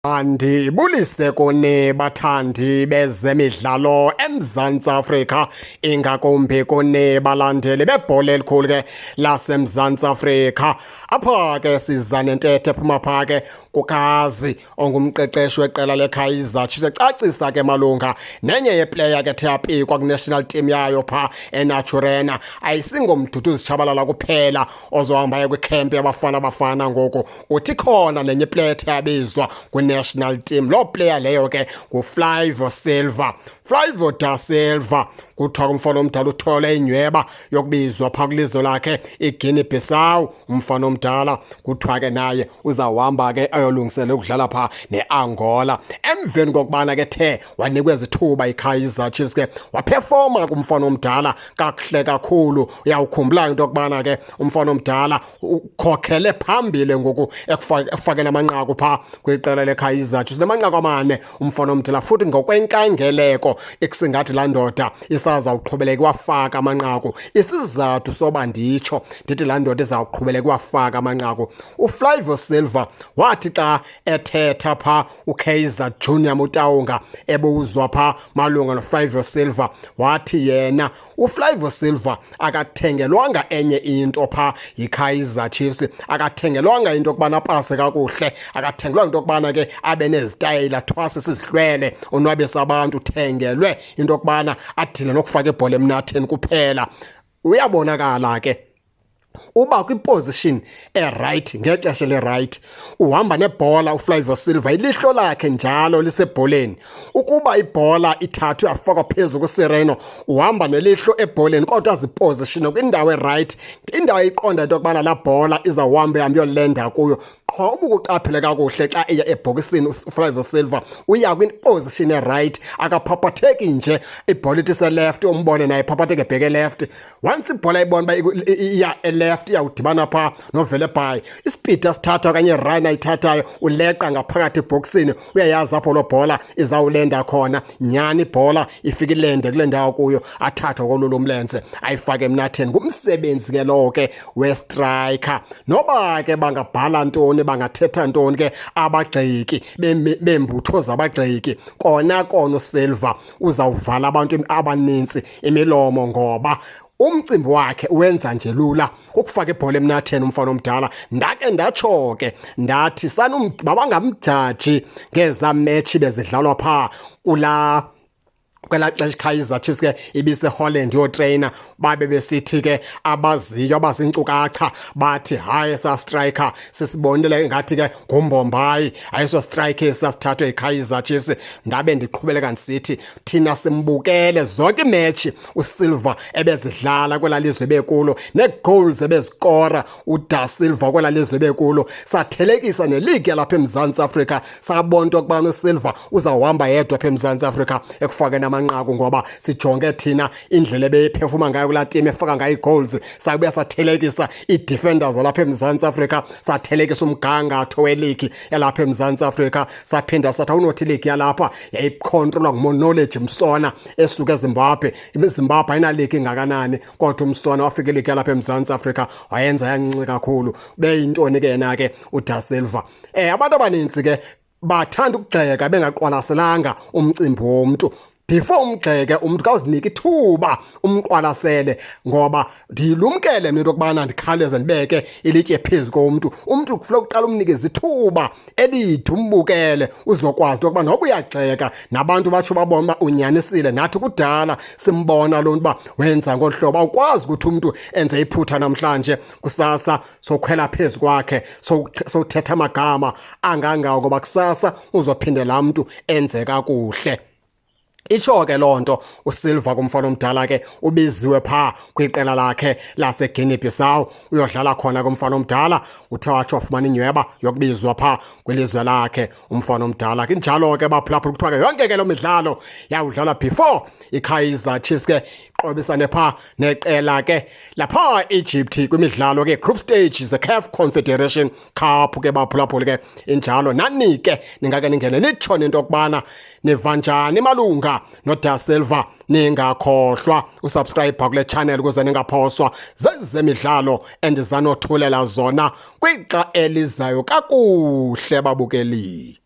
Andibulise kuni bathandi bezemidlalo eMzantsi Afrika, ingakumbi kuni balandeli bebhola elikhulu ke laseMzantsi Afrika. Apha ke siza nentetho ephuma pha ke kuKazi ongumqeqeshi weqela leKaizer Chiefs, ecacisa ke malunga nenye yeplayer ke ethe yapikwa kwi-national team yayo pha eNaturena. Ayisingomduduzi Tshabalala kuphela ozohamba aye kwikhempu yaBafana Bafana ngoku, uthi khona nenye iplayer ethe yabizwa kwi-national team. Loo player leyo ke nguFlavio Silva, Flavio da Silva. Kuthiwa kumfana omdala uthole inyweba yokubizwa phaa kwilizwe lakhe iGuinea Bissau. Umfana omdala kuthiwa ke naye uzawuhamba ke ayolungisela ukudlala phaa neAngola, emveni kokubana ke the wanikwa izithuba iKaizer Chiefs ke waphefoma kumfana omdala kakuhle kakhulu. Uyawukhumbula into yokubana ke umfana omdala ukhokhele phambili ngoku ekufakeni amanqaku phaa kwiqela leKaizer Chiefs, namanqaku amane umfana omdala, futhi ngokwenkangeleko ekusingathi laa ndoda isazawuqhubeleka iwafaka amanqaku. Isizathu soba nditsho ndithi laa ndoda izawuqhubeleka iwafaka amanqaku, uFlavio Silva wathi xa ethetha phaa uKaizer Junior Motaung ebuzwa phaa malunga noFlavio Silva, wathi yena uFlavio Silva akathengelwanga enye into phaa yiKaizer Chiefs, akathengelwanga into yokubana apase kakuhle, akathengelwanga into yokubana ke abe nezitayile athwase sizihlwele onwabise abantu, uthengelwe into yokubana adile nokufaka ibhola emnatheni kuphela. Uyabonakala ke uba kwiposition eright ngexesha eliright, uhamba nebhola uFlavio Silva, ilihlo lakhe njalo lisebholeni. Ukuba ibhola ithathwe yafakwa phezu kuSireno, uhamba nelihlo ebholeni, kodwa azipositione kwindawo eright, indawo iqonda into yokubana laa bhola izawuhamba ihambe iyolenda kuyo. Qho ubukuqaphele kakuhle xa eya ebhokisini uFlavio Silva, uya kwiposition eright, akaphaphatheki nje ibhola ithi seleft umbone naye phaphatheke ebheke left. Once ibhola ibona uba iya eleft, iyawudibana phaa noVelebayi, ispeed asithatha okanye irun ayithathayo, uleqa ngaphakathi ebhokisini, uyayazi apho loo bhola izawulenda khona. Nyhani ibhola ifike ilende kule ndawo kuyo, athathe kolula umlenze ayifake emnatheni. Ngumsebenzi ke lowo ke westriker. Noba ke bangabhala ntoni, bangathetha ntoni ke abagxeki beembutho zabagxeki, kona kona uSilva uzawuvala abantu abanintsi imilomo, ngoba umcimbi wakhe uwenza nje lula ukufaka ibhola emnatheni umfana omdala. Ndake ndatsho ke ndathi mabangamjaji ngezaa metshi bezidlalwa phaa kulaa kwelaa xesha iKaizer Chiefs ke ibiseHolland yotreyina, babe besithi ke abaziyo abazinkcukacha bathi hayi, esa striker sisibonile ngathi ke ngumbombayi, ayiso striker esasithathwe yiKaizer Chiefs. Ndabe ndiqhubeleka ndisithi thina simbukele zonke iimetshi uSilva ebezidlala kwelaa lizwe bekulo, nee-goals ebezikora uDa Silva kwelaa lizwe bekulo, sathelekisa neligi yalapha eMzantsi Afrika, sabona into yokubana uSilva uzawuhamba yedwa apha eMzantsi Afrika ekufakeni amanqaku, ngoba sijonge thina indlela ebeyiphefuma ngayo kulaa team, efaka ngayo ii-goals. Sabuya sathelekisa ii-defenders zalapha eMzantsi Afrika, sathelekisa umgangatho weligi yalapha eMzantsi Afrika, saphinda sathi awunothi iligi yalapha yayikhontrolwa ngumoKnowledge Musona esuka eZimbabwe. IZimbabwe ayinaligi ingakanani, kodwa uMusona wafika iligi yalapha eMzantsi Afrika wayenza yancinci kakhulu. Beyintoni ke yena ke uDa Silva? Abantu abanintsi ke bathanda ukugxeka bengaqwalaselanga umcimbi womntu. Before umgxeke umntu, kawuzinike ithuba umqwalasele, ngoba ndiyilumkele mna into yokubana ndikhawuleze ndibeke ilitye phezu komntu. Umntu kufuneka uqala umnikeze ithuba elide, umbukele, uzokwazi into yokuba noba uyagxeka nabantu batsho babone uba unyanisile. Nathi kudala simbona loo nto uba wenza ngolu hlobo. Awukwazi ukuthi umntu enze iphutha namhlanje, kusasa sokhwela phezu kwakhe, sowuthetha amagama angangawo, ngoba kusasa uzophinde laa mntu enze kakuhle. Itsho ke loo nto uSilva kumfana omdala ke ubiziwe phaa kwiqela lakhe laseGuinea Bissau, uyodlala khona kumfana omdala. Uthe watsho wafumana inyweba yokubizwa phaa kwilizwe lakhe umfana omdala. Kinjalo ke baphulaphula, kuthiwa ke yonke ke loo midlalo yawudlalwa before iKaizer Chiefs ke iqobisane phaa neqela ke lapha Egypt kwimidlalo ke group stage ze-CAF Confederation Cup ke baphulaphula ke. Injalo, nani ke ningake ningene nitsho into yokubana niva njani malunga noDa Silva. Ningakhohlwa usubscribe kule channel ukuze ningaphoswa zezemidlalo endizanothulela zona kwixa elizayo. Kakuhle babukeli.